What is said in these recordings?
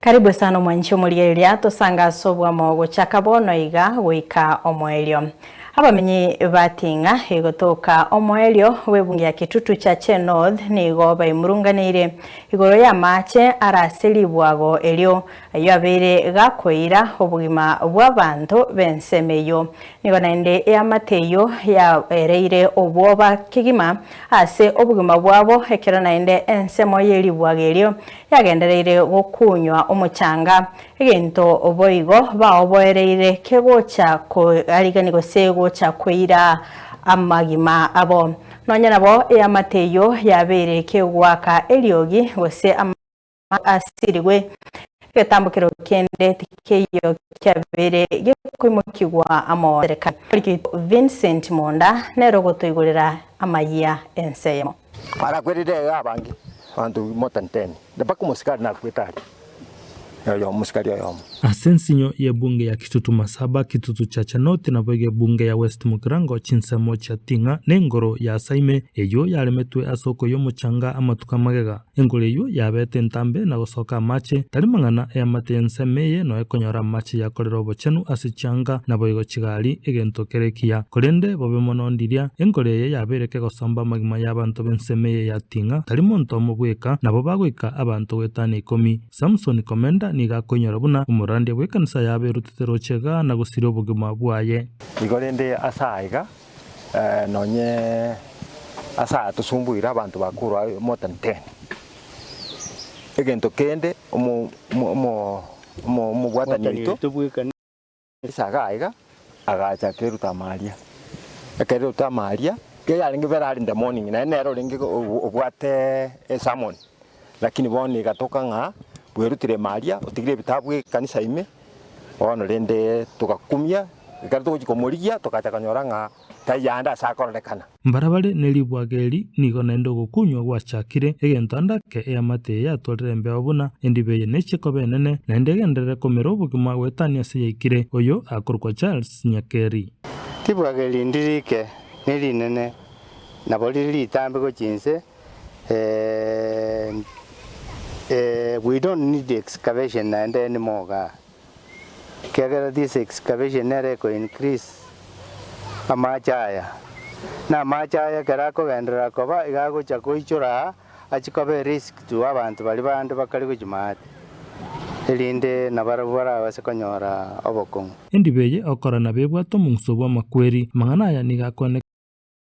Karibu sana omwanchi omorigereria tosange ase obwamo gochaka bono iga goika omoerio. Abamenyi ba Ting'a egotoka omoerio bw'ebunge ya Kitutu Chache North nigo baimurunganeire igoro y'amache are ase ribwago erio ayio abeire gakoira obogima bw'abanto b'ensemo eyio. Nigo naende eamate eyio yaereire obwoba kegima ase obogima bwabo ekero naende ensemo ye ribwago erio yagendereire gokunywa omochanga, egento boigo baoboereire kegocha koarigania gose gocha koira amagima abo. Nonya nabo eamate eyio yabeire kegoaka eriogi gose asirigwe, egetambokero kende tikeiyo kiabeire gekoimokigwa amo serikali. Vincent Monda nere ogotoigorera amayia ense eyemo. Barakwerire iga abange, abanto more than ten, mpaka omosikari nakwete aria, oyomo omosikari oyomo. Ase ensinyo y'ebunge ya Kitutu Masaba, Kitutu Chache North naboigo ebunge ya West Mugirango chinsemo chia Ting'a na engoro ya Saime eyio yaremetwe ase okoyia omochanga amatuko amagega. Engoro eyio yabeete entambe na gosoka amache, tari mang'ana eamate y'ensemo eye noe ekonyora amache yakorera obochenu ase chianga naboigo chigari, egento kere ekiya. Korende bobe mono ndiria engoro eye yabeire kegosomba amagima y'abanto b'ensemo eye ya Ting'a, tari monto omo bweka, nabo bagoika abanto goetania ikomi. Samson Komenda nigo akoinyora buna omorandia bw'ekanisa yaberutete roche igaa na gosiria obogima bwaye. Igo rende ase aya iga, nonye ase aya tosumbuire abanto bakorwa more than ten. Egento kende omo- omo- omo- omobwatani oito ase iga iga, agacha akeruta amaria, ekero aruta amaria, ekiagera yarenge very early in the morning naende nere orenge obwate esermon, lakini bono egatoka ng'a bwerutire ime aria, otigire ebitabu ekanisa ime. Bono rende togakumia, ekero togochia komorigia togacha konyora ng'a taiyo ande ase akororekana. Mbarabare ne ribwaga eri nigo naende ogokunywa gwachakire, egento ande ake eamate eye yatwarire embeo buna endiba eye nechie koba enene, naende egenderere komera obogima goetania ase yaikire. Oyo akorokwa Charles Nyakeri. Ribwaga eri ndirike nerinene, nabo rire ritambe gochia inse. We don't need excavation naende anymore igaa, ekiagera this excavation nere eko increase amache aya, na amache aya ekero akogenderera koba iga agocha koichora aa, achie koba erisk to abanto baria bande bakare gochia maate, erinde nabarabwo barabase konyora obokong'u. Endiba eye okora nabo ebwate omong'uso bw'amakweri. Amang'ana aya nigo akwaneka.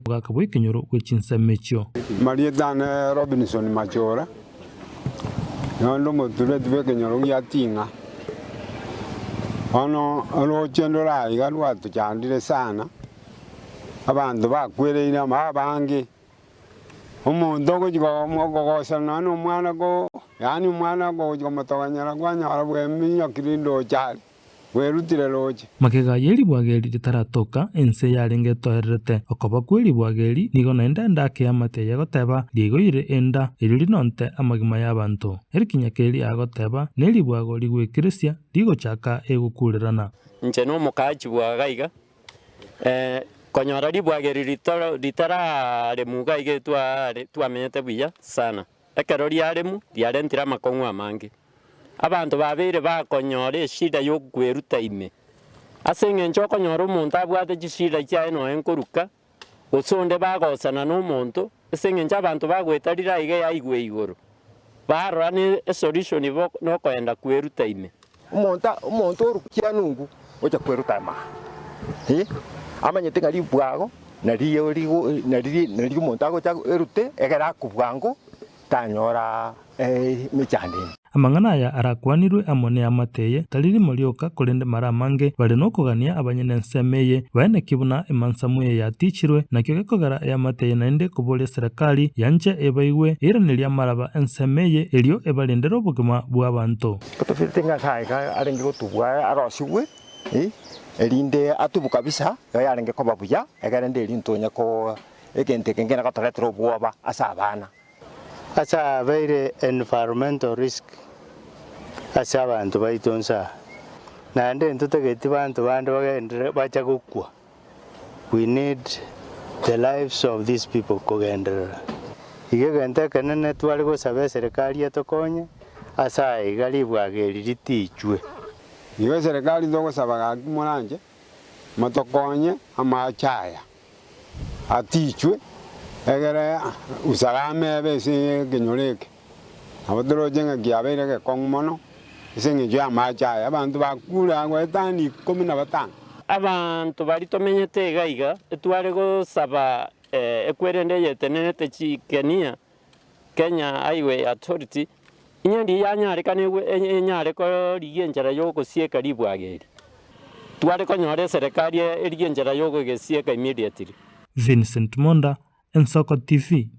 Omogaka bw'ekenyoro bwe chinsemo echio. Marieta ane Robinson Machora, naende omotureti bw'ekenyoro gia Ting'a. Bono oroche ndore aiga rwatochandire sana, abanto bakwereire amo abange, omonto ogochia kogosana nonya na omwana ko yaani omwana ogochia komotogonyera kwanyora bweminyokire ndoche are. Bwerutire roche. Magega ye ribwaga eri ritaratoka, ense yarenge etoererete. Okoba kwe ribwaga eri nigo naende enda ake y'amate eye egoteba, Riaigoire enda, erio rinonte amagima y'abanto. Erikinya keri agoteba, Neribwago rigwekirisia, rigochaka egokurerana. Inche nomokaachi bw'aga iga, konyora ribwaga eri ritararemu iga iga twamenyete buya sana. Ekero riaremu, riarentire amakong'u amange. Abanto babeire bakonyora eshida y'okweruta ime, ase engencho okonyora omonto abwate chishida chiaye nonya nkoruka, gose onde bagosana nomonto, ase engencho abanto bagoeta rira iga yaigwa igoro, barora ne esolution bo nokoenda kweruta ime. Omonto omonto orukia nungu ocha kweruta ime aa, amanyete ng'a ribwago nario rigo nari nari omonto agocha erute egere akwe bwango tanyora emechando ende. Amang'ana aya arakwanirwe amo neamate eye, tari rimo rioka, korende mara amange, bare nokogania abanyene ensemo eye, baeneki buna emansamu eye yatichirwe, nakio gekogera eamate eye naende koboria eserekari yanche ebaigwe, eiranerie amaraba ensemo eye, erio ebarendere obogima bw'abanto. Otofirete ng'a ase aya arenge gotubwa arosigwe, erinde atubwe kabisa, iga yarenge koba buya, egere rende erio ntonya ko egento eke nkere gotoretera obwoba ase abana. Ase abeire environmental risk ase abanto baito inse aa, naende ntotageti banto bande bagenderere bacha gokwa, we need the lives of these people kogenderera. Iga egento ekenene tware gosaba eserekari etokonye. Ase aya iga ribwaga eri ritichwe. Igo eserekari togosaba gaki moranche motokonye amache aya atichwe egere usalama ebe ase ekenyoro eke. Nabo toroche ng'a kiabeire gekong'u mono ase eng'encho y'amache aya, abanto bakure agwo etani ikomi na batano. Abanto baria tomenyete iga iga, etware gosaba ekwerende eyetenenete chikenia Kenya Highway Authority, inye ndiyo yanyarekana enyare korigia enchera y'ogosieka ribwaga eri. Tware konyora eserekari erigie enchera y'okogesieka immediately. Vincent Monda, Ensoko TV.